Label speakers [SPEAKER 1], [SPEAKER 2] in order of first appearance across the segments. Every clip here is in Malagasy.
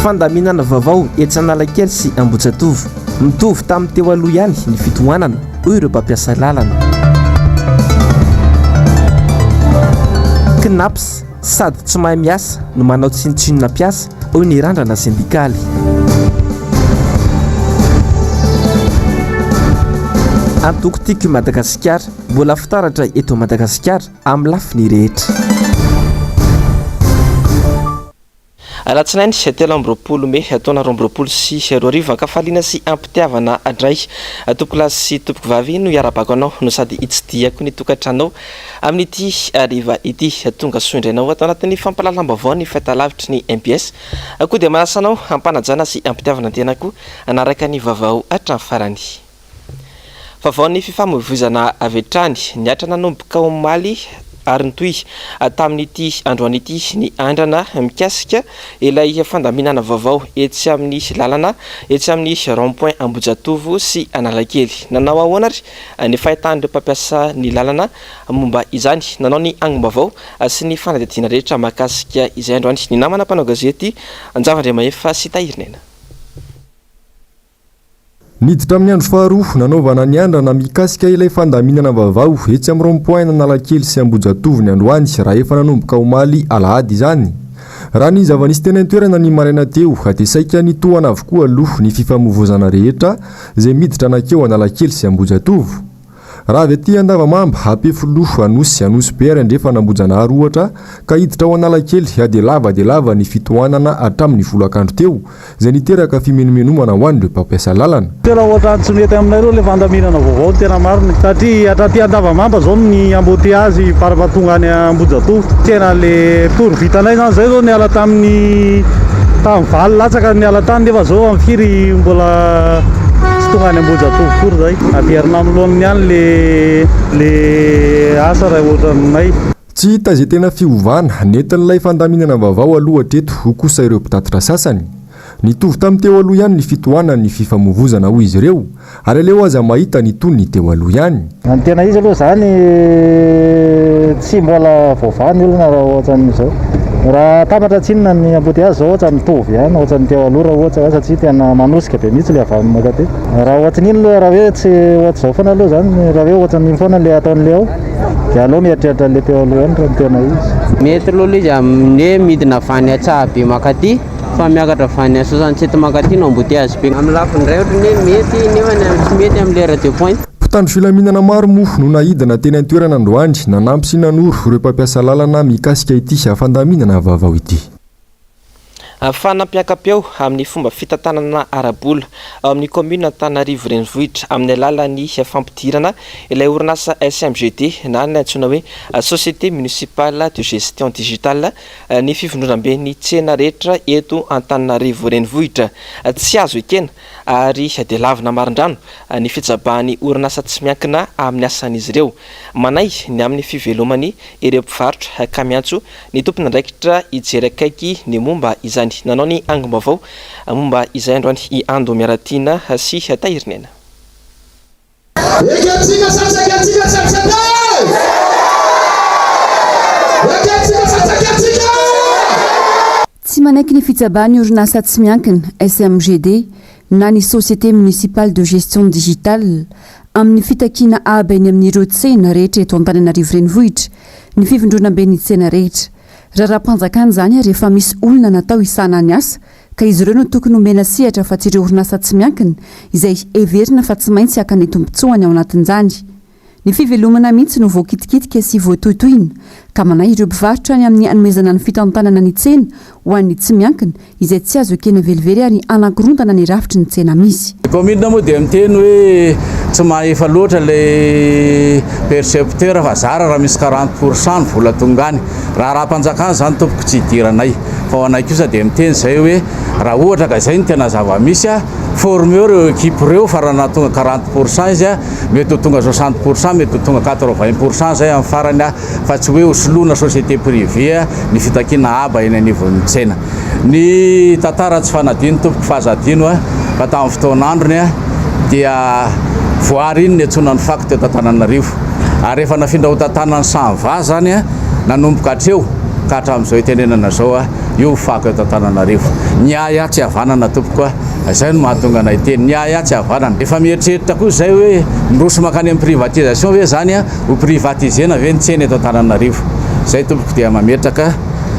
[SPEAKER 1] Fandaminana vaovao etsy Analakely sy Ambohijatovo. Mitovy tamin'ny teo aloha ihany ny fitohanana, hoy ireo mpampiasa lalana. Cnaps, sady tsy mahay miasa no manao tsinontsinona mpiasa, hoy ny randrana sendikaly. Antoko Tiako i Madagasikara, mbola fitaratra eto Madagasikara amin'ny lafiny rehetra. Alatsinainy 23 mey taona 2022, ankafaliana sy ampitiavana indray tompokolahy sy tompokovavy no iarabako anao no sady itsidihako ny tokantranonao amin'ity hariva ity. Tonga soa indray anao ato anatin'ny fampahalalam-baovao ny fahitalavitry ny mbs. Koa dia manasa anao hampanajana sy hampitiavana ny tenako hanaraka ny vaovao hatramin'ny farany. Vaovaon'ny fifamoivoizana avy hatrany. Nihatra nanomboka omaly ary nitohy tamin'ity androany ity ny andrana mikasika ilay fandaminana vaovao etsy amin'ny lalana etsy amin'ny rond point Ambohijatovo sy Analakely. Nanao ahoana ary ny fahitan'ireo mpampiasa ny lalana momba izany? Nanao ny angom-baovao sy ny fanadihadiana rehetra mahakasika izay androany ny namana mpanao gazety Njava Andriamahefa sy Tahirinena.
[SPEAKER 2] Niditra amin'ny andro faharoa nanaovana ny andrana mikasika ilay fandaminana vaovao etsy amin'ny rond point Analakely sy Ambohijatovo ny androany raha efa nanomboka omaly alahady izany. Raha ny zava-nisy teny an-toerana ny maraina teo dia saika nitohana avokoa aloha ny fifamoivozana rehetra izay miditra nankeo Analakely sy Ambohijatovo. Raha avy aty Andavamamba, Ampefiloha, Anosy, Anosibe ary Andrefana Ambohijanahary ohatra ka hiditra ao Analakely dia lava dia lava ny fitohanana hatramin'ny folakandro teo izay niteraka fimenomenomana ho an'ireo mpampiasa lalana.
[SPEAKER 3] Tena ohatran'ny tsy mety aminay aloha ilay fandaminana vaovao ny tena marina e. Satria hatraty Andavamamba izao ny embouteillages farafahatonga any Ambohijatovo. Tena le tour vitanay izany zay izao niala tamin'ny tamin'ny valo latsaka niala tany nefa izao amin'ny firy mbola tsy tonga any Ambohijatovo akory zay. Averina amin'ny laoniny ihany le le asa raha ohatranay.
[SPEAKER 2] Tsy hita izay tena fiovana nentin'ilay fandaminana vaovao aloha hatreto, hoy kosa ireo mpitatitra sasany. Nitovy tamin'ny teo aloha ihany ny fitohanan'ny fifamoivozana hoy izy ireo, ary aleo aza mahita ny toy ny teo aloha ihany.
[SPEAKER 4] Ny tena izy aloha izany tsy mbola voavaha ny olana raha ohatran'izao. Raha atambatra tsinona ny embouteillages izao ohatran'ny mitovy ihany ohatran'ny teo aloha raha ohatra satria tena manosika be mihitsy ilay avy any mankaty. Raha ohatran'iny aloha raha hoe tsy ohatr'izao foana aloha izany raha hoe ohatran'iny foana ilay ataon'ilay ao dia aleo mieritreritra an'ilay teo aloha ihany raha ny tena izy.
[SPEAKER 5] Mety aloha ilay izy amin'ny hoe midina avy any Antsahabe mankaty. Fa miakatra avy any 67 mankaty no embouteillages be. Amin'ny lafiny iray ohatran'ny hoe mety nefa ny tsy mety amin'ny lera de pointe.
[SPEAKER 2] Mpitandro filaminana maro moa no naidina teny an-toerana androany nanampy sy nanoro ireo mpampiasa lalana mikasika ity fandaminana vaovao ity.
[SPEAKER 1] Ahafahana mpiaka-peo amin'ny fomba fitantanana ara-bola ao amin'ny kaominina Antananarivo Renivohitra amin'ny alalan'ny fampidirana ilay orinasa SMGD na ny antsoina hoe Société Municipale de Gestion Digitale ny fivondronamben'ny tsena rehetra eto Antananarivo Renivohitra. Tsy azo ekena ary dia lavina marindrano ny fitsabahan'ny orinasa tsy miankina amin'ny asan'izy ireo. Manahy ny amin'ny fivelomany ireo mpivarotra ka miantso ny tompon'andraikitra hijery akaiky ny momba izany. Nanao ny angom-baovao momba izay androany i Ando Miaratiana sy Tahiriniaina.
[SPEAKER 6] Ekentsika sa tsy ekentsika tsy accepté e! Ekentsika sa tsy ekentsika?
[SPEAKER 7] Tsy manaiky ny fitsabahan'ny orinasa tsy miankina, SMGD, na ny Société Municipale de Gestion Digitale, amin'ny fitakiana haba eny amin'ireo tsena rehetra eto Antananarivo Renivohitra, ny fivondronamben'ny tsena rehetra. Raharaham-panjakana izany ary efa misy olona natao hisahana ny asa ka izy ireo no tokony homena sehatra fa tsy ireo orinasa tsy miankina izay heverina fa tsy maintsy haka ny tombontsoany ao anatin'izany. Ny fivelomana mihitsy no voakitikitika sy voatohitohina ka manahy ireo mpivarotra ny amin'ny hanomezana ny fitantanana ny tsena ho an'ny tsy miankina izay tsy azo ekena velively ary hanakorontana ny rafitry ny tsena misy.
[SPEAKER 8] Ny commune moa dia miteny hoe tsy mahefa loatra ilay percepteur fa zara raha misy 40 pour cent ny vola tonga any. Raharaham-panjakana izany tompoko tsy idiranay. Fa ho anay kosa dia miteny izay hoe raha ohatra ka izay no tena zava-misy, formeo ireo équipe ireo fa raha nahatonga 40 pour cent izy, mety ho tonga 60 pour cent, mety ho tonga 80 pour cent izay amin'ny farany fa tsy hoe ho soloina société privée ny fitakiana haba eny anivon'ny tsena. Ny tantara tsy fanadino tompoko fa aza adino fa tamin'ny fotoan'androny dia voary iny niantsoana ny fako teto Antananarivo ary efa nafindra ho tantanan'ny Samva izany nanomboka hatreo ka hatramin'izao itenenana izao. Io fako eto Antananarivo. Ny ahy atsy havanana tompoko a! Izay no mahatonga anay hiteny. Ny ahy atsy havanana. Efa mieritreritra koa izay hoe miroso mankany amin'ny privatisation ve izany a? Ho privatiser-na ve ny tsena eto Antananarivo? Izay tompoko dia mametraka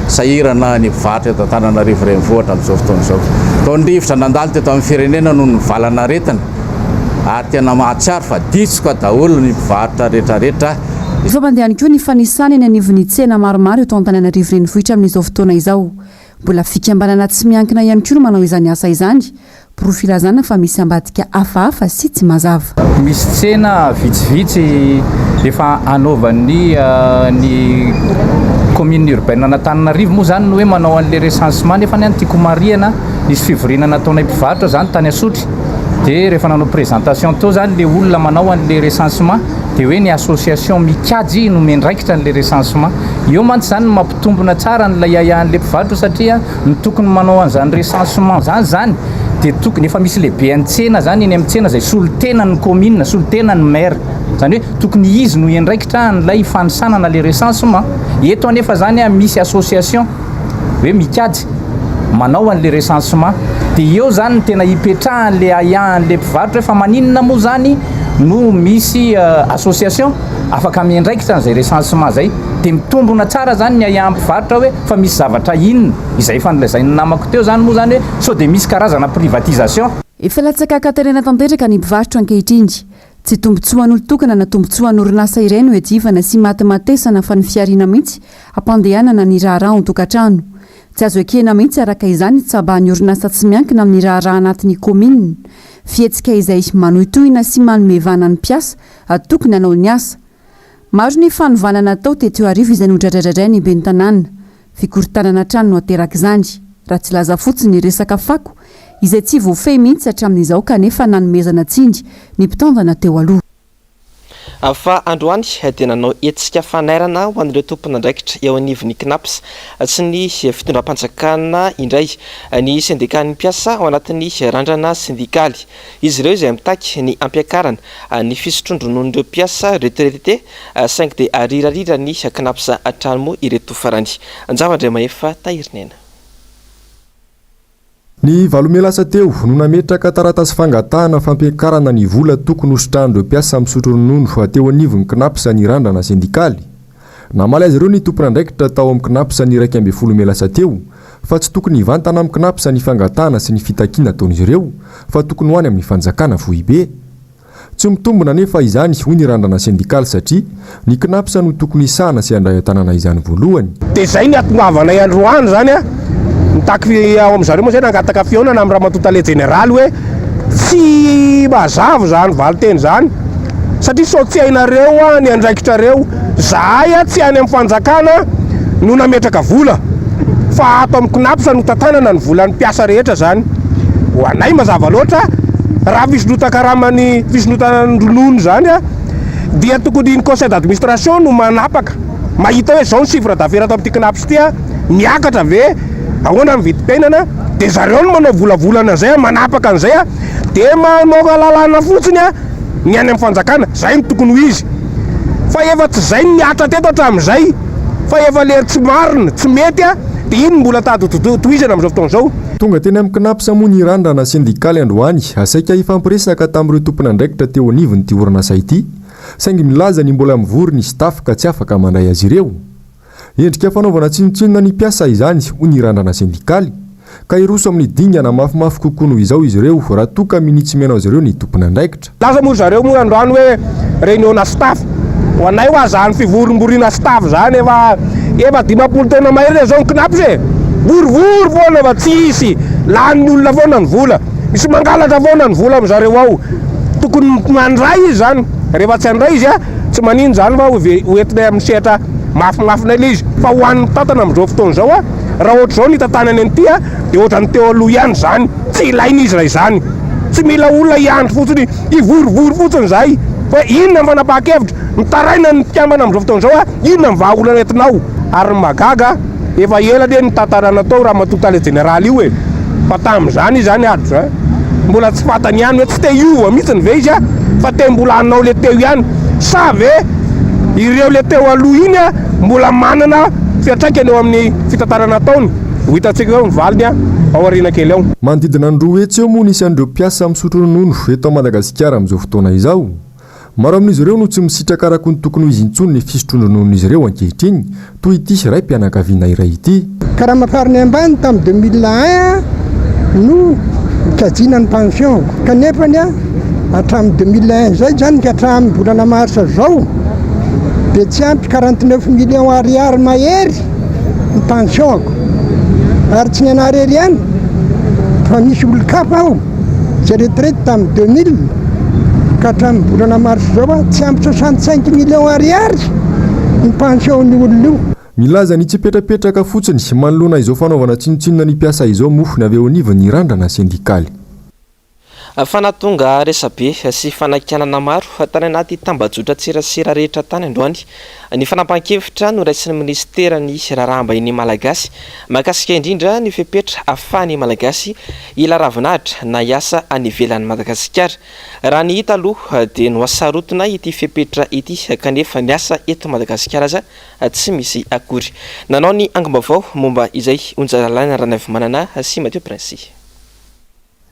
[SPEAKER 8] sahirana ny mpivarotra eto Antananarivo renivohitra amin'izao fotoana izao. Tao ny rivotra nandalo teto amin'ny firenena noho ny valan'aretina ary tena mahatsiaro fa ditsoka daholo ny mpivarotra retraretra.
[SPEAKER 7] Efa mandeha ihany koa ny fanisana eny anivon'ny tsena maromaro eto Antananarivo renivohitra amin'izao fotoana izao. Mbola fikambanana tsy miankina ihany koa no manao izany asa izany, porofo ilazana fa misy ambadika hafahafa sy tsy mazava.
[SPEAKER 9] Misy tsena vitsivitsy efa anaovan'ny ny commune urbaine an'Antananarivo moa izany ny hoe manao an'ilay recensement nefa ny tiako homarihana nisy fivoriana nataonay mpivarotra izany tany Asotry dia rehefa nanao présentation teo izany ilay olona manao an'ilay recensement dia hoe ny association mikajy no miandraikitra an'ilay recensement. Eo mantsy izany no mampitombina tsara an'ilay ahiahin'ilay mpivarotra satria ny tokony manao an'izany recensement izany izany dia tokony efa misy lehiben'ny tsena izany eny amin'ny tsena izay solontenan'ny commune, solontenan'ny maire. Izany hoe tokony izy no hiandraikitra an'ilay fanisanana ilay recensement. Eto anefa izany misy association hoe mikajy manao an'ilay recensement dia eo izany no tena hipetrahan'ilay ahiahin'ilay mpivarotra hoe fa maninona moa izany no misy association afaka miandraikitra an'izay recensement izay dia mitombona tsara izany ny ahiahin'ny mpivarotra hoe fa misy zavatra inona izay efa nolazain'ny namako teo izany moa izany hoe sao dia misy karazana privatisation.
[SPEAKER 7] Efa latsaka an-katerena tanteraka ny mpivarotra ankehitriny. Tsy tombontsoan'olon-tokana na tombontsoan'orinasa iray no iadivana sy imatimatesana fa ny fihariana mihitsy hampandehanana ny raharaha ao an-tokantrano. Tsy azo ekena mihitsy araka izany ny tsabahan'ny orinasa tsy miankina amin'ny raharaha anatin'ny kaominina. Fihetsika izay manohitohina sy manome vahana ny mpiasa tokony hanao ny asa. Maro ny fanovana natao teto Iarivo izay nodradradradrain'ny ben'ny tanàna. Fikorontanana hatrany no aterak'izany. Raha tsy hilaza fotsiny ny resaka fako izay tsy voafehy mihitsy hatramin'izao kanefa nanomezana tsiny ny mpitantana teo aloha.
[SPEAKER 1] Fa androany dia nanao hetsika fanairana ho an'ireo tompon'andraikitra eo anivon'ny Cnaps sy ny fitondram-panjakana indray ny sendikan'ny mpiasa ao anatin'ny randrana sendikaly. Izy ireo izay mitaky ny hampiakarana ny fisotroan-drononon'ireo mpiasa retraite saingy dia arirariran'ny Cnaps hatrany moa ireto farany. Njava Andriamahefa Tahirinena.
[SPEAKER 2] Ny valo mey lasa teo no nametraka taratasy fangatahana fampiakarana ny vola tokony hositrahan'ireo mpiasa misotro ronono teo anivon'ny Cnaps ny Randrana sendikaly. Namaly azy ireo ny tompon'andraikitra tao amin'ny Cnaps ny 11 mey lasa teo fa tsy tokony hivantana amin'ny Cnaps ny fangatahana sy ny fitakiana ataon'izy ireo fa tokony ho any amin'ny fanjakana foibe. Tsy mitombina anefa izany, hoy ny Randrana sendikaly satria ny Cnaps no tokony hisahana sy handray an-tanana izany voalohany.
[SPEAKER 10] Dia izay ny hatongavanay androany izany an, nitaky ao amin'izareo moa izay nangataka fihaonana amin'ny Ramatoa Tale Jeneraly hoe tsy mazava izany valinteny izany satria sao tsy hainareo ny andraikitrareo, zahay tsy any amin'ny fanjakana no nametraka vola fa ato amin'ny Cnaps no tantanana ny volan'ny mpiasa rehetra izany. Ho anay mazava loatra Raha fisondrotan-karaman'ny fisondrotan-dronono izany dia tokony ny conseil d'administration no manapaka, mahita hoe izao ny chiffre d'affaires ato amin'ity Cnaps ity, miakatra ve, ahoana ny vidim-piainana, dia zareo no manao volavolana an'izay, manapaka an'izay, dia mamoaka lalàna fotsiny ny any amin'ny fanjakana, izay no tokony ho izy. Fa efa tsy izay no nihatra teto hatramin'izay, fa efa lery tsy marina, tsy mety, dia iny no mbola tady tohizana amin'izao fotoana izao.
[SPEAKER 2] Tonga teny amin'ny Cnaps moa ny randrana sendikaly androany, saika hifampiresaka tamin'ireo tompon'andraikitra teo anivon'ity orinasa ity, saingy milaza ny mbola mivory ny staff ka tsy afaka mandray azy ireo. Endrika fanaovana tsinontsinona ny mpiasa izany, hoy ny randrana sendikaly, ka hiroso amin'ny dingana mafimafy kokoa noho izao izy ireo raha toa ka minia tsy mihaino azy ireo ny tompon'andraikitra.
[SPEAKER 10] Lasa moa zareo moa androany hoe réunion na staff. Ho anay hoa zany fivorimboriana staff zany efa efa 50 taona mahery re zao ny cnaps e! Vorivory foana fa tsisy, lanin'ny olona foana ny vola. Misy mangalatra foana ny vola amin'zareo ao. Tokony mandray izy zany. Rehefa tsy handray izy a, tsy manino zany fa ho entinay amin'ny sehatra mafimafinay le izy. Fa ho an'ny mpitantana amin'izao fotoana izao a, raha ohatr'izao ny hitantanany an'ity a, dia ohatran'ny teo aloha ihany izany. Tsy ilaina izy raha izany. Tsy mila olona hiandry fotsiny, hivorivory fotsiny izahay hoe inona ny fanapahan-kevitra. Mitaraina ny mpikambana amin'izao fotoana izao hoe inona ny vahaolana entinao. Ary ny mahagaga, efa ela anie ny tantara natao Ramatoa Tale Jeneraly io e! Fa tamin'izany izy izany adjoint, mbola tsy fantany ihany hoe tsy te hiova mihitsiny ve izy fa te mbola hanao le teo ihany sa ve ireo le teo aloha iny mbola manana fiantraikany eo amin'ny fitantarana ataony. Ho hitantsika eo ny valiny ao aoriana kely ao.
[SPEAKER 2] Manodidina ny 200 eo moa ny isan'ireo mpiasa misotro ronono eto Madagasikara amin'izao fotoana izao. Maro amin'izy ireo no tsy misitraka araka ny tokony ho izy intsony ny fisotroan-drononon'izy ireo ankehitriny, toy ity raim-pianakaviana iray ity.
[SPEAKER 11] Karama farany ambany tamin'ny 2001 no nikajiana ny pension-ko, kanefa ny hatramin'ny 2001 izay izany ka hatramin'ny volana mars izao dia tsy ampy 49 millions ariary mahery ny pension-ko, ary tsy ny anah irery ihany fa misy olon-kafa ao. Izay retraite tamin'ny 2000 ka hatramin'ny volana mars izao tsy ampy 65 millions ariary ny pension-n'io olona io.
[SPEAKER 2] Milaza ny tsy hipetrapetraka fotsiny manoloana izao fanaovana tsinontsinona ny mpiasa izao moa ny avy eo anivon'ny randrana sendikaly.
[SPEAKER 1] Fa nahatonga resabe sy fanakianana maro tany anaty tambajotran-tserasera rehetra tany androany ny fanapahan-kevitra noraisin'ny minisiteran'ny Raharaham-bahiny malagasy mahakasika indrindra ny fepetra ahafahan'ny Malagasy Hila ravinahitra na hiasa any ivelan'i Madagasikara. Raha ny hita aloha dia nohasarotina ity fepetra ity kanefa ny asa eto Madagasikara aza tsy misy akory. Nanao ny angom-baovao momba izay Onja Lalaina Ranaivomanana sy Mathieu Princy.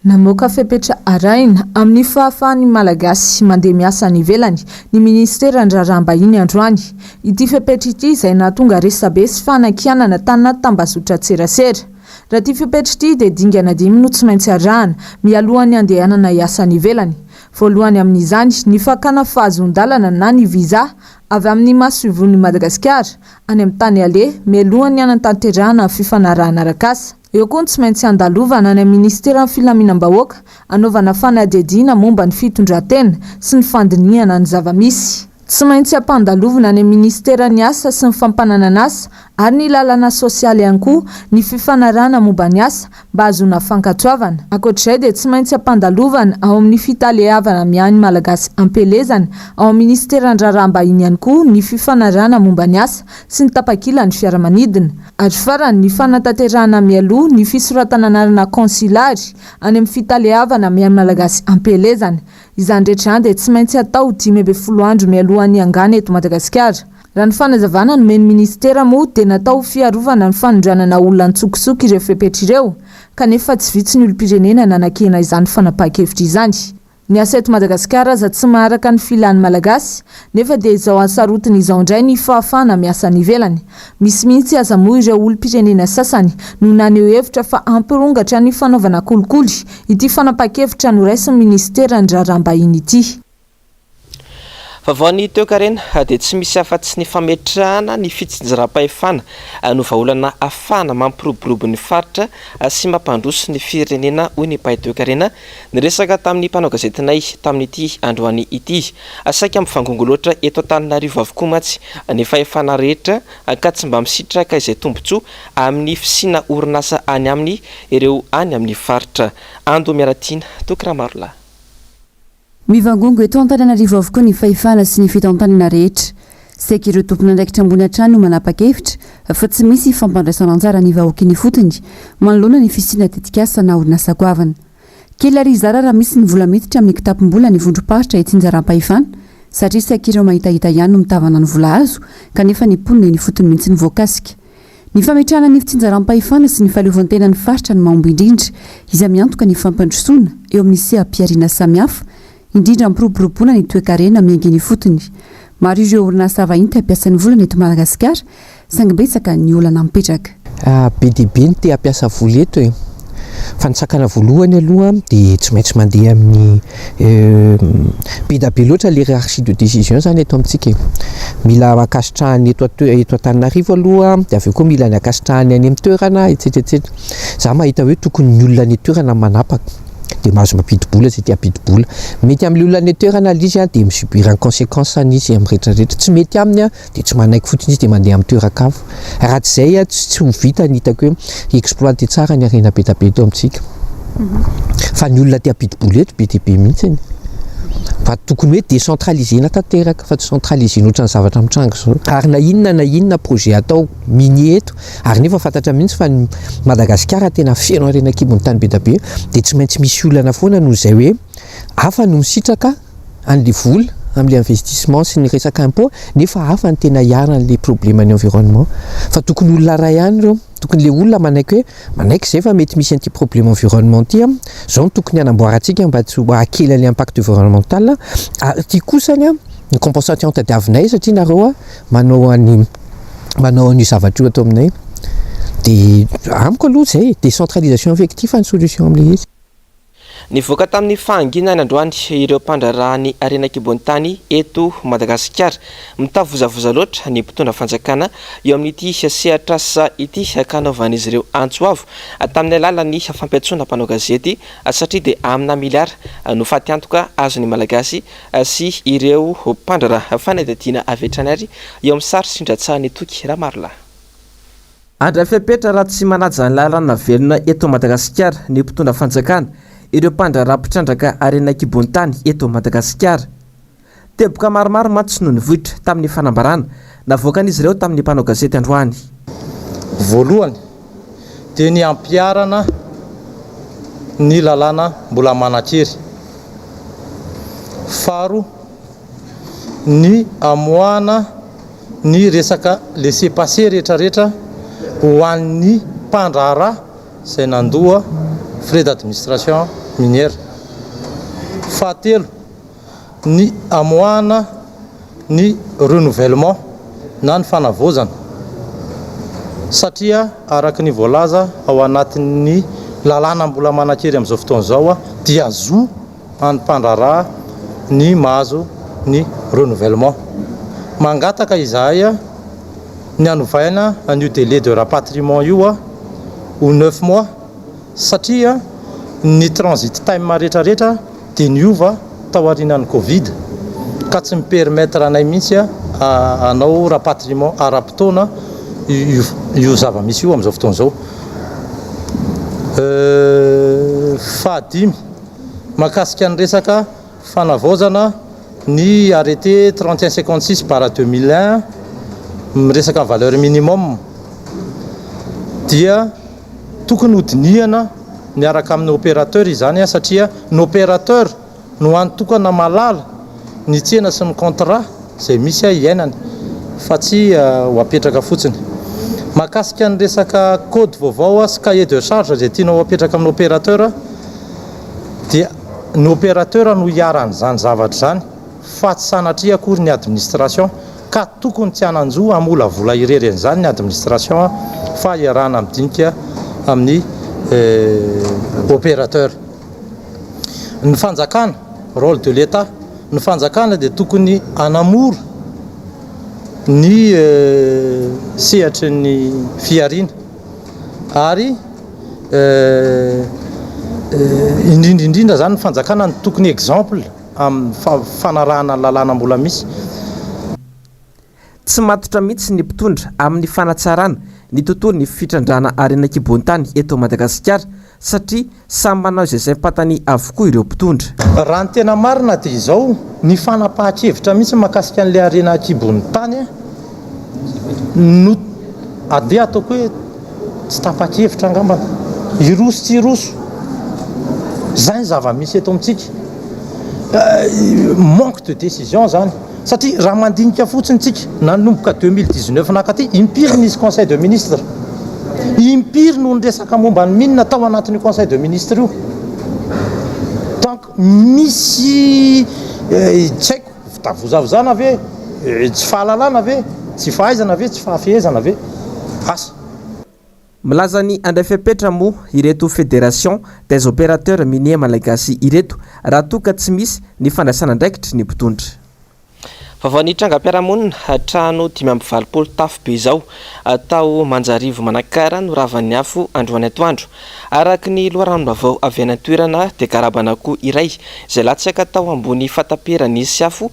[SPEAKER 12] Namoaka fepetra arahina amin'ny fahafahan'ny Malagasy mandeha miasa any ivelany ny minisiteran'ny Raharaham-bahiny androany. Ity fepetra ity izay nahatonga resabe sy fanakianana tanaty tambazotran-tserasera. Raha ity fepetra ity dia dingana dimy no tsy maintsy arahana mialohan'ny handehanana hiasa any ivelany. Voalohany amin'izany ny fakana fahazoan-dalana na ny visa avy amin'ny masoivohon'i Madagasikara any amin'ny tany aleha mialohan'ny hanatanterahana ny fifanarahana arak'asa. Eo koa ny tsy maintsy handalovana any amin'ny minisiteran'ny filaminam-bahoaka hanaovana fanadihadiana momba ny fitondran-tena sy ny fandinihana ny zava-misy. Tsy maintsy ampandalovina any amin'ny minisiteran'ny Asa sy ny Fampananan'asa ary ny lalana sosialy ihany koa ny fifanarahana momba ny asa mba hahazoana fankatoavana. Ankoatr'izay dia tsy maintsy ampandalovana ao amin'ny fitaleavana miahy ny Malagasy am-pielezana ao amin'ny minisiteran'ny Raharaham-bahiny ihany koa ny fifanarahana momba ny asa sy ny tapakilan'ny fiaramanidina. Ary farany, ny fanatanterahana mialoha ny fisoratana anarana kaonsilary any amin'ny fitaleavana miahy ny Malagasy am-pielezana. Izany rehetra izany dia tsy maintsy atao 15 andro mialohan'ny hiangana eto Madagasikara. Raha ny fanazavana nomen'ny minisitera moa dia natao ho fiarovana ny fanondranana olona an-tsokosoko ireo fepetra ireo, kanefa tsy vitsy ny olom-pirenena nanakena izany fanapahan-kevitra izany. Ny asa eto Madagasikara aza tsy maharaka ny filan'ny Malagasy, nefa dia izao hasarotiny izao indray ny fahafahana miasa any ivelany. Misy mihitsy aza moa ireo olom-pirenena sasany no naneho hevitra fa hampirongatra ny fanaovana kolikoly ity fanapahan-kevitra noraisin'ny minisiteran'ny Raharaham-bahiny ity.
[SPEAKER 1] Vaovao ny toekarena dia tsy misy afa-tsy ny fametrahana ny fitsinjaram-pahefana no vahaolana ahafahana mampiroborobo ny faritra sy mampandroso ny firenena hoy ny mpahay toekarena niresaka tamin'ny mpanao gazetinay tamin'ity androany ity. Saika mivangongo loatra eto Antananarivo avokoa mantsy ny fahefana rehetra ka tsy mba misitraka izay tombontsoa amin'ny fisiana orinasa any aminy ireo any amin'ny faritra. Ando Miaratiana, Toky Ramarolahy.
[SPEAKER 7] Mivangongo eto Antananarivo avokoa ny fahefana sy ny fitantanana rehetra. Saika ireo tompon'andraikitra ambony hatrany no manapa-kevitra fa tsy misy fampandraisana anjara ny vahoaka eny ifotony manoloana ny fisiana tetikasa na orinasa goavana. Kely ary zara raha misy ny vola miditra amin'ny kitapom-bola ny vondrom-paritra itsinjaram-pahefana satria saika ireo mahitahita ihany no mitavana ny vola azo kanefa ny mponina eny ifotony mihitsy no voakasika. Ny fametrahana ny fitsinjaram-pahefana sy ny fahaleovantenan'ny faritra no mahomby indrindra izay miantoka ny fampandrosoana eo amin'ny seha-pihariana samihafa indrindra hampiroboroboana ny toekarena miainga eny ifotony. Maro ireo orinasa vahiny te hampiasa ny volany eto Madagasikara, saingy betsaka ny olana mipetraka.
[SPEAKER 13] Be dia be ny te hampiasa vola eto e! Fa ny sakana voalohany aloha dia tsy maintsy mandeha amin'ny be dia be loatra ilay hiérarchie de décision izany eto amintsika e! Mila ankasitrahan'ny eto eto Antananarivo aloha, dia avy eo koa mila ny ankasitrahan'ny any amin'ny toerana, et cetera et cetera. Izaho mahita hoe tokony ny olona any an-toerana no manapaka. dia mahazo mampidi-bola izay te hampidi-bola. Mety amin'ilay olona any an-toerana ilay izy dia mi-subir ny consequence-ny izy amin'ny rehetra rehetra. Tsy mety aminy dia tsy manaiky fotsiny izy dia mandeha amin'ny toeran-kafa. Raha tsy izay tsy ho vita ny hitako hoe hi-exploiter tsara ny harena be dia be eto amintsika. Fa ny olona te hampidi-bola eto be dia be mihitsy. Fa tokony hoe décentraliser-na tanteraka fa tsy centraliser-na ohatran'ny zavatra mitranga izao. Ary na inona na inona projet atao minier eto Ary nefa fantatra mihitsy fa ny Madagasikara tena feno harena an-kibon'ny tany be dia be dia tsy maintsy misy olana foana noho izay hoe hafa no misitraka an'ilay vola amin'ilay investissement sy ny resaka impôt nefa hafa ny tena iharan'ilay problème ny environnement. Fa tokony olona iray ihany ireo, tokony ilay olona manaiky hoe manaiky izay fa mety misy an'ity problème environnement ity an, izao no tokony hanamboarantsika mba tsy ho hahakely an'ilay impact environnemental, ary ity kosany an ny compensation tadiavinay satria nareo an manao an'i manao an'io zavatra io ato aminay. Dia amiko aloha izay e, décentralisation effectif ny solution amin'ilay izy.
[SPEAKER 1] Nivoaka tamin'ny fahanginana androany ireo mpandraharaha ny harena an-kibon'ny tany eto Madagasikara. Mitavozavoza loatra ny mpitondra fanjakana eo amin'ity sehatr'asa ity ka hanaovan'izy ireo antso avo tamin'ny alalan'ny fampiantsoana mpanao gazety satria dia amina miliara no fatiantoka azon'ny Malagasy sy ireo mpandraharaha. Fanadihadiana avy hatrany ary eo amin'ny sary sindratsahan'i Toky Ramarolahy. Handray fepetra raha tsy manaja ny lalàna velona eto Madagasikara ny mpitondra fanjakana, ireo mpandraharaha mpitrandraka harena an-kibon'ny tany eto Madagasikara. Teboka maromaro mantsy no nivoitra tamin'ny fanambarana navoakan'izy ireo tamin'ny mpanao gazety androany.
[SPEAKER 14] Voalohany dia ny hampiharana ny lalàna mbola manan-kery. Faharoa, ny hamoahana ny resaka laissez-passer rehetrarehetra ho an'ny mpandraharaha izay nandoa frais d'administration minière. Fahatelo, ny hamoahana ny renouvellement na ny fanavaozana satria araka ny voalaza ao anatin'ny lalàna mbola manan-kery amin'izao fotoana izao dia zo an'ny mpandraharaha ny mahazo ny renouvellement. Mangataka izahay ny hanovaina an'io délai de rapatriement io ho neuf mois satria ny transit time rehetrarehetra dia niova tao aorianan'ny covid ka tsy mi-permettre anay mihitsy hanao rapatriement ara-potoana io zava-misy io amin'izao fotoana izao. Fahadimy, mahakasika ny resaka fanavaozana ny arrêté 3156 barre 2001 miresaka ny valeur minimum dia tokony hodinihana miaraka amin'ny opérateur izany satria ny opérateur no hany tokana mahalala ny tsena sy ny contrat izay misy iainany fa tsy ho apetraka fotsiny. Mahakasika ny resaka code vaovao sy cahier de charge izay tianao apetraka amin'ny opérateur dia ny opérateur no iharan'izany zavatra izany fa tsy sanatria akory ny administration ka tokony tsy hanan-jo hamolavola irery an'izany ny administration fa iarahana midinika amin'ny opérateur. Ny fanjakana, rôle de l'Etat, ny fanjakana dia tokony hanamora ny sehatry ny fihariana ary indrindra indrindra izany ny fanjakana no tokony exemple amin'ny fanarahana ny lalàna mbola misy.
[SPEAKER 1] Tsy matotra mihitsy ny mpitondra amin'ny fanatsarana ny tontolon'ny fitrandrahana harena an-kibon-tany eto Madagasikara satria samy manao izay saim-pantany avokoa ireo mpitondra.
[SPEAKER 14] Raha ny tena marina dia izao, ny fanapahan-kevitra mihitsy mahakasika an'ilay harena an-kibon'ny tany no andeha ataoko hoe tsy tapa-kevitra angambany, hiroso tsy hiroso, izay ny zava-misy eto amintsika, manque de décision izany. Satria raha mandinika fotsiny tsika, nanomboka 2019 nakaty, impiry nisy conseil de ministre? Impiry no niresaka momba ny mine tao anatin'io conseil de ministre io? Donc misy tsy haiko, fitavozavozana ve, tsy fahalalana ve, tsy fahaizana ve, tsy fahafehezana ve? Asa.
[SPEAKER 1] Milaza ny handray fepetra moa ireto Fédération des opérateurs miniers malagasy ireto raha toa ka tsy misy ny fandraisan'andraikitry ny mpitondra. Vaovao nitrangam-piarahamonina, trano 85 tafo be izao tao Manjarivo Manakara no ravan'ny afo androany atoandro. Araka ny loharanom-baovao avy any an-toerana dia garaban'akoho iray izay latsaka tao ambony fatapera nisy afo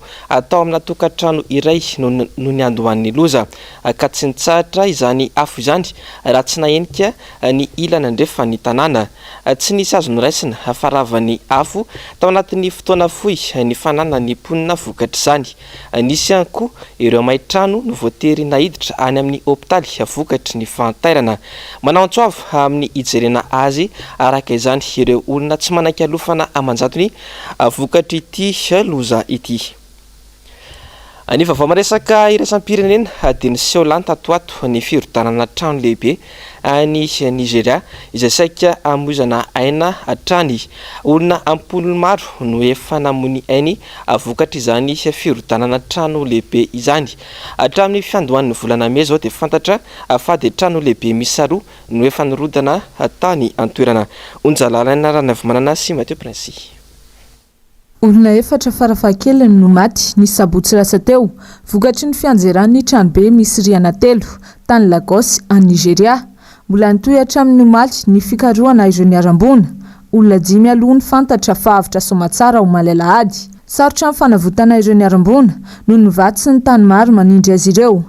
[SPEAKER 1] tao amina tokantrano iray no no niandohan'ny loza. ka tsy nitsahatra izany afo izany raha tsy nahenika ny ilany andrefan'ny tanàna. Tsy nisy azo noraisina fa ravan'ny afo tao anatin'ny fotoana fohy ny fananan'ny mponina vokatr'izany. Nisy ihany koa ireo may trano no voatery naiditra any amin'ny hopitaly vokatry ny fahantairana. Manao antso avo amin'ny hijerena azy araka izany ireo olona tsy manaiky alofana aman-jatony vokatr'ity loza ity. Ny vaovao miresaka iraisam-pirenena dia niseho lany tato ho ato ny firodanana trano lehibe any Nigeria izay saika hamoizana aina hatrany. Olona am-polony maro no efa namoy ny ainy vokatr'izany firodanana trano lehibe izany. Hatramin'ny fiandohan'ny volana mey izao dia fantatra fa dia trano lehibe miisa roa no efa nirodana tany an-toerana. Onja Lalaina Ranaivomanana sy Mathieu Princy.
[SPEAKER 12] Olona efatra farafahakeliny no maty, ny sabotsy lasa teo, vokatry ny fianjeran'ny tranobe misy rihana telo, tany Lagos, any Nigeria. Mbola nitohy hatramin'ny omaly ny fikarohana ireo niharam-boina. Olona dimy aloha no fantatra fa avotra soamatsara omaly alahady. Sarotra ny fanavotana ireo niharam-boina, noho ny vato sy ny tany maro manindry azy ireo.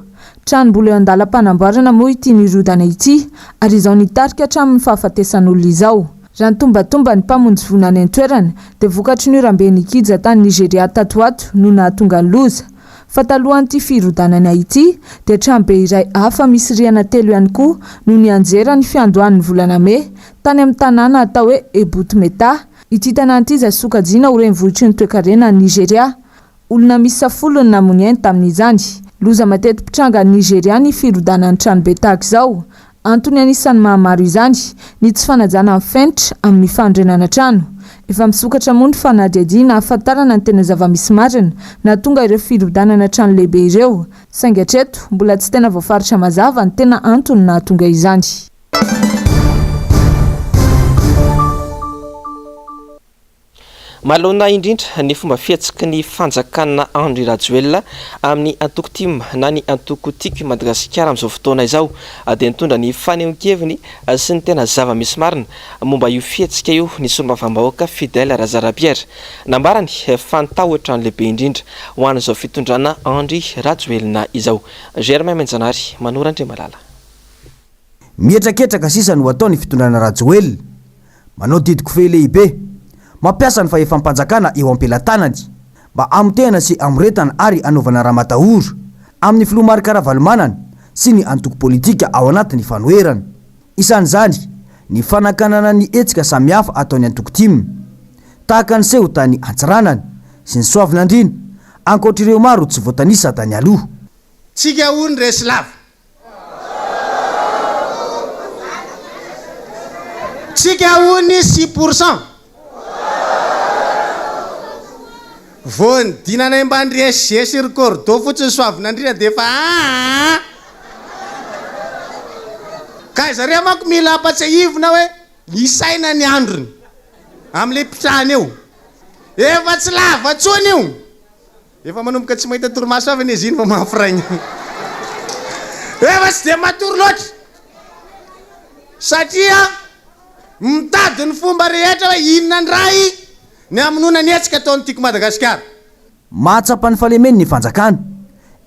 [SPEAKER 12] Trano mbola eo an-dalam-panamboarana moa ity nirodana ity, ary izao nitarika hatramin'ny fahafatesan'olona izao. Raha ny tombatomban'ny mpamonjy voina any an-toerana dia vokatry ny oram-be nikija tany Nigeria tato ho ato no nahatonga ny loza. Fa talohan'ity firodanana ity dia tranobe iray hafa misy rihana telo ihany koa no nianjera ny fiandohan'ny volana mey tany amin'ny tanàna atao hoe Ebute Metta. Ity tanàna ity izay sokajiana ho renivohitry ny toekarena any Nigeria. Olona miisa folo no namoy ny ainy tamin'izany. Loza mateti-pitranga any Nigeria ny firodanan'ny tranobe tahaka izao. Antony anisan'ny mahamaro izany ny tsy fanajana ny fenitra amin'ny fanorenana trano. Efa misokatra moa ny fanadihadiana hahafantarana ny tena zava-misy marina nahatonga ireo firodanana trano lehibe ireo, saingy hatreto mbola tsy tena voafaritra mazava ny tena antony nahatonga izany.
[SPEAKER 1] Mahalana indrindra ny fomba fihetsiky ny fanjakana Andry Rajoelina amin'ny antoko tim na ny antoko Tiako i Madagasikara amin'izao fotoana izao dia nitondra ny fanehoan-keviny sy ny tena zava-misy marina momba io fihetsika io ny solombavambahoaka Fidèle Razarapiera. Nambarany fa ny tahotra no lehibe indrindra ho an'izao fitondrana Andry Rajoelina izao. Germain Menjanary, Manoro Andriamalala.
[SPEAKER 15] Mihetraketraka sisa no ataon'ny fitondrana Rajoelina. Manao didy kofehy lehibe. Mampiasa ny fahefam-panjakana eo am-pelatanany mba hamotehana sy hamoretana ary hanaovana ramatahora amin'ny filoha Marc Ravalomanana sy ny antoko politika ao anatin'ny fanoherana. Isan'izany ny fanakanana ny hetsika samihafa ataon'ny antoko tim, tahaka ny seho tany Antsiranana sy ny Soavinandriana, ankoatr'ireo maro tsy voatanisa tany aloha.
[SPEAKER 16] Tsika hono resy lava. Tsika hono 6%. Vao nidinanay mbany ry SG sy ry Cordo fotsiny Soavinandriana dia efa aa. Ka zareo manko mila ampatsiahivina hoe isaina ny androny amin'ilay ipitrahany eo. Efa tsy lava tsony io. Efa manomboka tsy mahita torimaso avy anie izy iny fa mahafraigna. Efa tsy dia matory loatra satria mitady ny fomba rehetra hoe inona indray ny hamonoana ny hetsika ataon'ny Tiako Madagasikara.
[SPEAKER 15] Mahatsapa ny fahalemeny ny fanjakana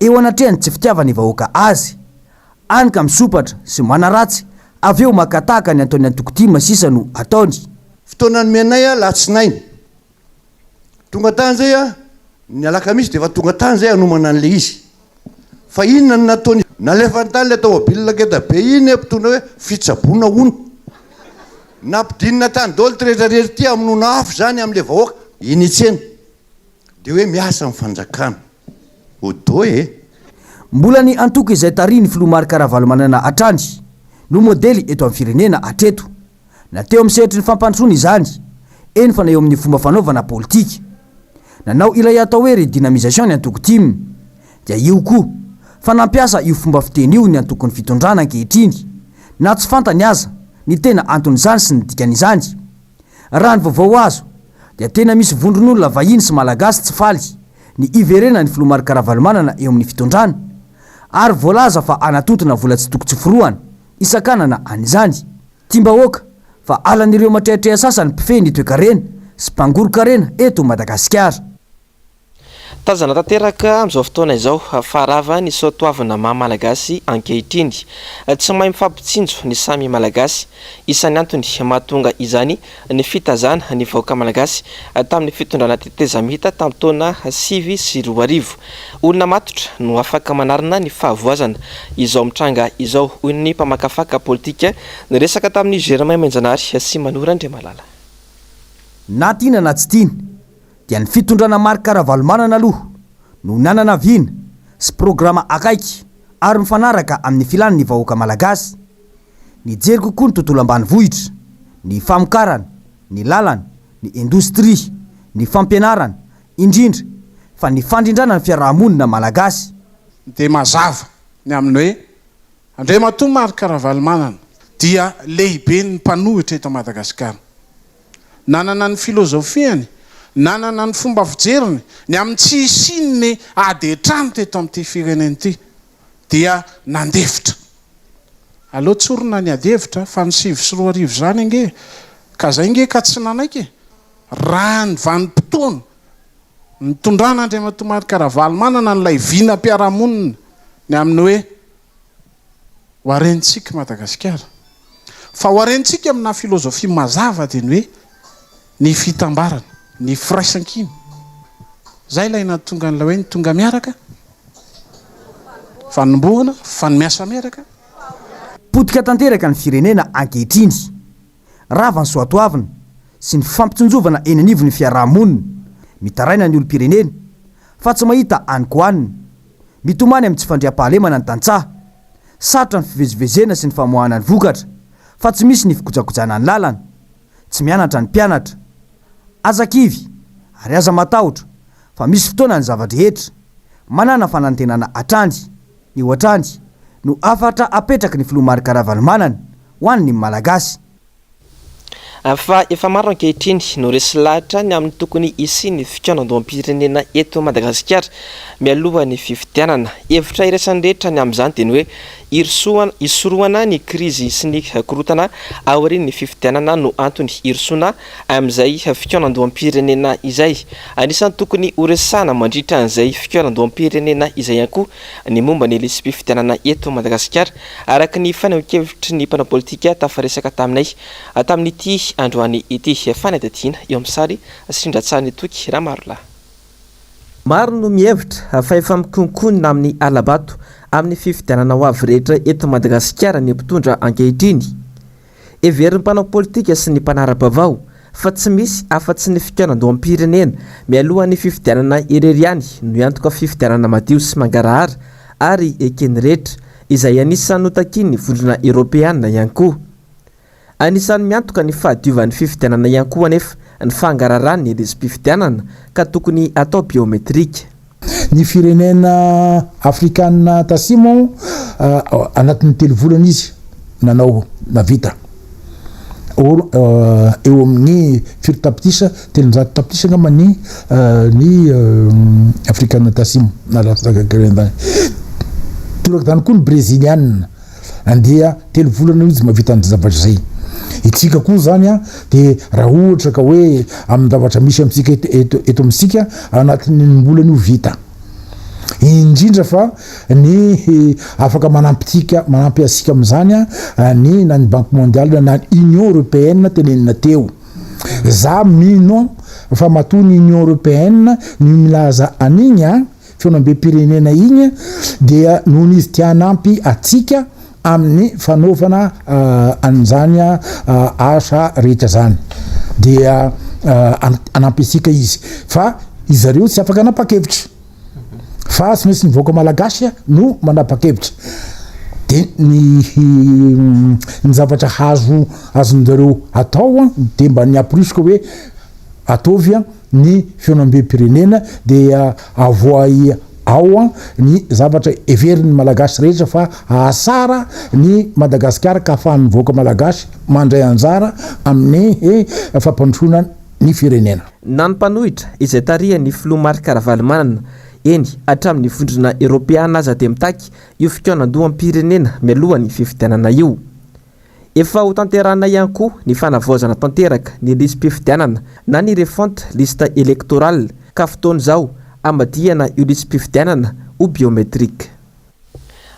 [SPEAKER 15] eo anatrehan'ny tsy fitiavan'ny vahoaka azy. Any ka misompatra sy manaratsy avy eo maka tahaka ny ataon'ny antoko tim sisa no ataony.
[SPEAKER 17] Fotoana nomenay alatsinainy. Tonga tany zay aho, ny alakamisy dia efa tonga tany zay hanomana an'ilay izy. Fa inona no nataony? Nalefany tany ilay taomobilina ngeda be iny mpitondra hoe fitsaboana hono. Nampidinina tany daholo ity rehetra rehetra ity hamonoana afo izany amin'ilay vahoaka eny an-tsena. Dia hoe miasa ny fanjakana. Odo e!
[SPEAKER 15] Mbola ny antoko izay tarihin'ny filoha Marc Ravalomanana hatrany no modely eto amin'ny firenena hatreto. Na teo amin'ny sehatry ny fampandrosoana izany, eny fa na eo amin'ny fomba fanaovana politika. Nanao ilay atao hoe redynamisation ny antoko tim. Dia io koa, fa nampiasa io fomba fiteny io ny antokon'ny fitondrana ankehitriny, na tsy fantany aza ny tena anton'izany sy ny dikan'izany. Raha ny vaovao azo, dia tena misy vondron'olona vahiny sy malagasy tsy faly ny hiverenan'ny filoha Marc Ravalomanana eo amin'ny fitondrana, ary voalaza fa hanatontona vola tsy toko tsy forohana hisakanana an'izany. Tiam-bahoaka fa halan'ireo matrehatreha sasany mpifehy ny toekarena sy mpangoron-karena eto Madagasikara.
[SPEAKER 1] Tazana tanteraka amin'izao fotoana izao fa rava ny soatoavina maha Malagasy ankehitriny. Tsy mahay mifampitsinjo ny samy Malagasy. Isan'ny antony mahatonga izany ny fitazana ny vahoaka Malagasy tamin'ny fitondrana tetezamita tamin'ny taona 2009. Olona matotra no afaka manarina ny fahavoazana izao mitranga izao, hoy ny mpamakafaka politika niresaka tamin'i Germain Menjanary sy Manoro Andriamalala.
[SPEAKER 15] Na tiana na tsy tiana dia ny fitondrana Marc Ravalomanana aloha no nanana vina. sy programa akaiky ary mifanaraka amin'ny filan'ny vahoaka malagasy. Nijery kokoa ny tontolo ambanivohitra, ny famokarana, ny lalana, ny indostria, ny fampianarana, indrindra fa ny fandrindrana ny fiaraha-monina malagasy.
[SPEAKER 18] Dia mazava ny amin'ny hoe Andriamatoa Marc Ravalomanana dia lehiben'ny mpanohitra eto Madagasikara. Nanana ny filozofiany, nanana ny fomba fijeriny ny amin'ny tsy hisian'ny ady an-trano teto amin'ity firenena ity dia nandefitra. Aleo tsorina ny adihevitra fa ny 2009 izany ange ka zay nge ka tsy nanaiky e! Raha ny vanim-potoana nitondrana Andriamatoa Marc Ravalomanana an'ilay vinam-piarahamonina ny amin'ny hoe ho harentsika Madagasikara. Fa ho harentsika amina filozofia mazava dia ny hoe ny fitambarana, ny firaisankina. Izay ilay nahatonga an'ilay hoe ny tonga miaraka, fanombohana, fa ny miasa miaraka.
[SPEAKER 15] Potika tanteraka ny firenena ankehitriny. Rava ny soatoavina sy ny fampitsinjovana eny anivon'ny fiaraha-monina. Mitaraina ny olom-pirenena fa tsy mahita hanin-kohanina. Mitomany amin'ny tsy fandriampahalemana ny tantsaha. Sarotra ny fivezivezena sy ny famoahana ny vokatra fa tsy misy ny fikojakojana ny lalana. Tsy mianatra ny mpianatra. Aza kivy ary aza matahotra fa misy fotoana ny zava-drehetra. Manàna fanantenana hatrany. Io hatrany no hafatra apetraky ny filoha Marc Ravalomanana ho an'ny Malagasy.
[SPEAKER 1] Fa efa maro ankehitriny no resy lahatra ny amin'ny tokony hisian'ny fikaonandoham-pirenena eto Madagasikara mialohan'ny fifidianana. Hevitra iraisan'ny rehetra ny amin'izany dia ny hoe hirosoana hisorohana ny krizy sy ny korontana aorian'ny fifidianana no antony hirosoana amin'izay fikaonandoham-pirenena izay. Anisan'ny tokony horesahana mandritra an'izay fikaonandoham-pirenena izay ihany koa ny momba ny lisi-pifidianana eto Madagasikara, araka ny fanehoan-kevitry ny mpanao politika tafaresaka taminay tamin'ity androany ity. Fanadihadiana eo amin'ny sary sindratsahan'i Toky Ramarolahy. Maro no mihevitra fa efa mikonkonona amin'ny hala-bato amin'ny fifidianana ho avy rehetra eto Madagasikara ny mpitondra ankehitriny. Heverin'ny mpanao politika sy ny mpanara-baovao fa tsy misy afa-tsy ny fikaonandoham-pirenena mialohan'ny fifidianana irery ihany no hiantoka fifidianana madio sy mangarahara ary eken'ny rehetra, izay anisan'ny notakian'ny Vondrona Eoropeana ihany koa. Anisan'ny miantoka ny fahadiovan'ny fifidianana ihany koa anefa ny fangaraharan'ny lisi-pifidianana ka tokony hatao biometrika.
[SPEAKER 19] Ny firenena afrikana tasimo anatin'ny telo volana izy nanao navita or eo amin'ny firy tapitrisa, 300 tapitrisa angamba ny ny afrikana tasimo na latsaka kely an'izany. Toraka izany koa ny breziliana. Andeha telo volana eo izy mahavita an'izay zavatra izay. Itsika koa izany an, dia raha ohatra ka hoe amin'ny zavatra misy amintsika eto eto eto amintsika, anatin'ny enim-bolana io vita. Indrindra fa ny afaka manampy manampy antsika amin'izany an, ny na ny Banque mondiale na ny Union européenne tenenina teo. Za mino fa matoa ny Union européenne no milaza an'igny an, Fihaonambem-pirenena iny dia noho izy te hanampy atsika amin'ny fanaovana an'izany asa rehetra zany dia hanampy antsika izy fa izareo tsy afaka hanapa-kevitra fa tsy maintsy ny vahoaka malagasy no manapa-kevitra de ny ny zavatra hazo azonjareo atao de mba ny hamporisika hoe ataovy ny fihaonambem-pirenena dia avoahy ao ny zavatra heverin'ny Malagasy rehetra fa hahasara ny Madagasikara ka ahafahan'ny vahoaka Malagasy mandray anjara amin'ny fampandrosoana ny firenena.
[SPEAKER 1] Na ny mpanohitra izay tarihan'ny filoha Marc Ravalomanana, eny hatramin'ny vondrona Eoropeana aza dia mitaky io fikaonandoham-pirenena mialohan'ny fifidianana io. Efa hotanterahina ihany koa ny fanavaozana tanteraka ny lisi-pifidianana na ny refonte liste électorale ka fotoana izao hamadihana io lisi-pifidianana ho biométrique.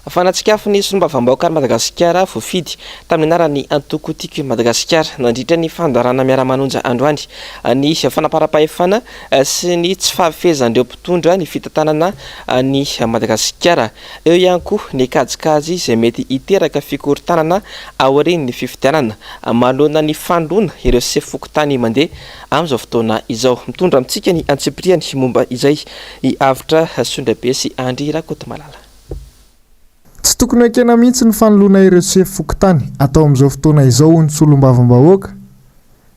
[SPEAKER 1] Fanatsikafo ny solombavambahoakan'i Madagasikara voafidy tamin'ny anaran'ny antoko Tiako i Madagasikara nandritra ny fandaharana Miara-manonja androany ny fanaparam-pahefana sy ny tsy fahafehezan'ireo mpitondra ny fitantanana an'i Madagasikara. Eo ihany koa ny kajikajy izay mety hiteraka fikorontanana aorian'ny fifidianana manoloana ny fanoloana ireo sefo fokontany mandeha amin'izao fotoana izao. Mitondra amintsika ny antsipiriany momba izay i Avotra Sondrabe sy Andry Rakotomalala.
[SPEAKER 20] Tsy tokony ekena mihitsy ny fanoloana ireo sefo fokontany atao amin'izao fotoana izao hoy ny solombavambahoaka.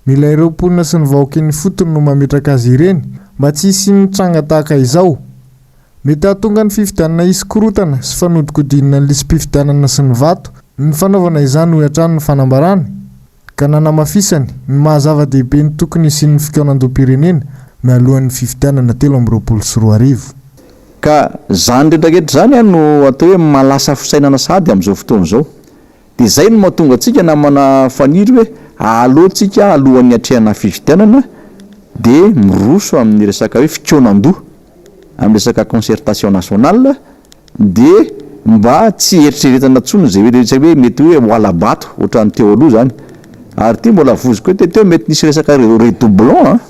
[SPEAKER 20] Mila ireo mponina sy ny vahoaka eny ifotony no mametraka azy ireny mba tsy hisian'ny tranga tahaka izao. Mety hahatonga ny fifidianana hisy korontana sy fanodikodinana ny lisi-pifidianana sy ny vato ny fanaovana izany hoy hatrany ny fanambarany ka nanamafisany ny maha zava-dehibe ny tokony hisian'ny fikaonandoham-pirenena mialohan'ny fifidianana 2023.
[SPEAKER 21] Ka zany retraretra zany no atao hoe mahalasa fisainana sahady amin'izao fotoana izao. Dia izay no mahatonga antsika namana Faniry hoe aleo tsika alohan'ny hatrehana fifidianana dia miroso amin'ny resaka hoe fikaonandoha, amin'ny resaka concertation nationale dia mba tsy eritreretana intsony izay hoe resaka hoe mety hoe ho hala-bato ohatran'ny teo aloha izany. Ary ity mbola vozoko hoe teo mety nisy resaka redoublon an!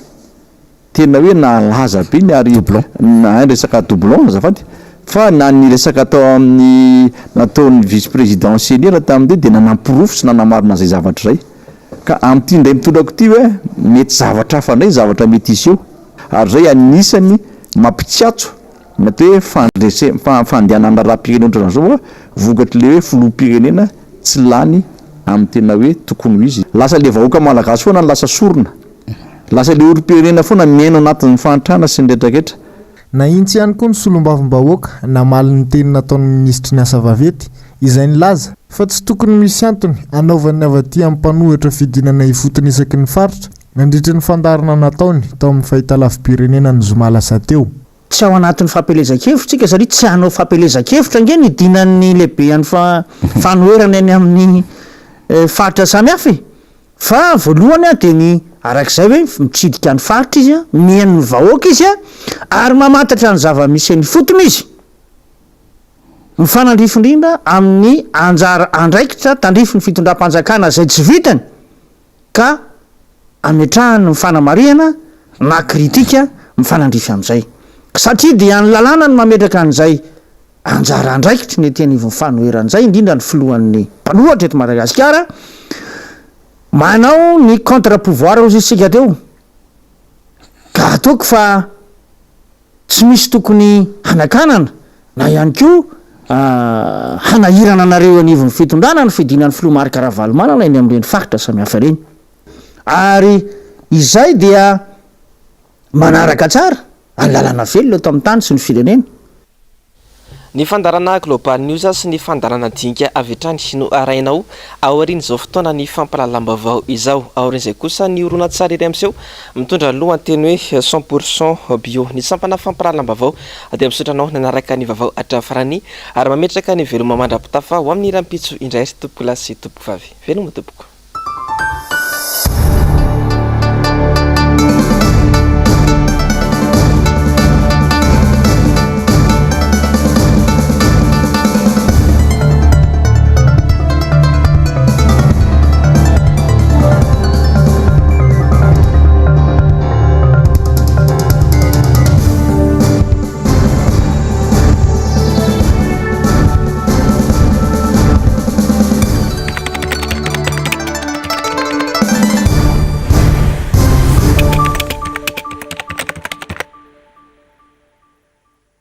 [SPEAKER 21] Tena hoe nahalaza be ny ary na ny resaka doublon azafady fa na ny resaka tao amin'ny nataon'ny vice président senior tamin'ireo dia nanamporofo sy nanamarina an'izay zavatra izay. Ka amin'ity indray mitoraka ity hoe mety zavatra hafa indray ny zavatra mety hiseho ary izay anisany mampikatso ny atao hoe fandrese- fandehanana raharaham-pirenena ohatran'izao vokatr'ilay hoe filoham-pirenena tsy lany amin'ny tena hoe tokony ho izy. Lasa ilay vahoaka malagasy foana no lasa sorona. Lasa ilay olom-pirenena foana miaina ao anatin'ny fahantrana sy ny retraretra.
[SPEAKER 20] Nahintsy ihany koa ny solombavambahoaka namaly ny teny nataon'ny minisitry ny asa vaventy izay nilaza fa tsy tokony misy antony hanaovan'ny avy aty amin'ny mpanohitra fidinana ifotony isaky ny faritra nandritra ny fandaharana nataony tao amin'ny fahitalavi-pirenena ny zoma lasa teo.
[SPEAKER 22] Tsy ao anatin'ny fampielezan-kevitra isika satria tsy hanao fampielezan-kevitra ange ny hidinan'ny lehiben'ny fanoherana eny amin'ny faritra samihafa e! Fa voalohany dia ny arak'izay hoe mitsidika ny faritra izy, mihaino ny vahoaka izy ary mamantatra ny zava-misy eny ifotony izy. Mifanandrify indrindra amin'ny anjara andraikitra tandrifin'ny fitondram-panjakana izay tsy vitany ka ametrahany ny fanamarihana na kritika mifanandrify amin'izay. Satria dia ny lalàna no mametraka an'izay anjara andraikitry ny ety anivon'ny fanoherana izay, indrindra ny filohan'ny mpanohatra eto Madagasikara, manao ny contre pouvoir hozy isika teo, ka ataoko fa tsy misy tokony hanakanana na ihany koa hanahirana anareo eo anivon'ny fitondrana ny fidinan'ny filoha Marc Ravalomanana eny amin'ireny faritra samihafa ireny. Ary izay dia manaraka tsara ny lalàna velona eto amin'ny tany sy ny firenena.
[SPEAKER 1] Ny fandaharana Global News sy ny fandaharana Dinika avy hatrany no arahinao aorian'izao fotoanan'ny fampahalalam-baovao izao. Aorian'izay kosa ny horonantsary iray miseho mitondra ny lohanteny hoe Cent pour cent bio. Ny sampana fampahalalam-baovao dia misaotra anao nanaraka ny vaovao hatramin'ny farany ary mametraka ny veloma mandra-pitafa ho amin'ny rahampitso indray ry tompokolahy sy tompokovavy. Veloma tompoko.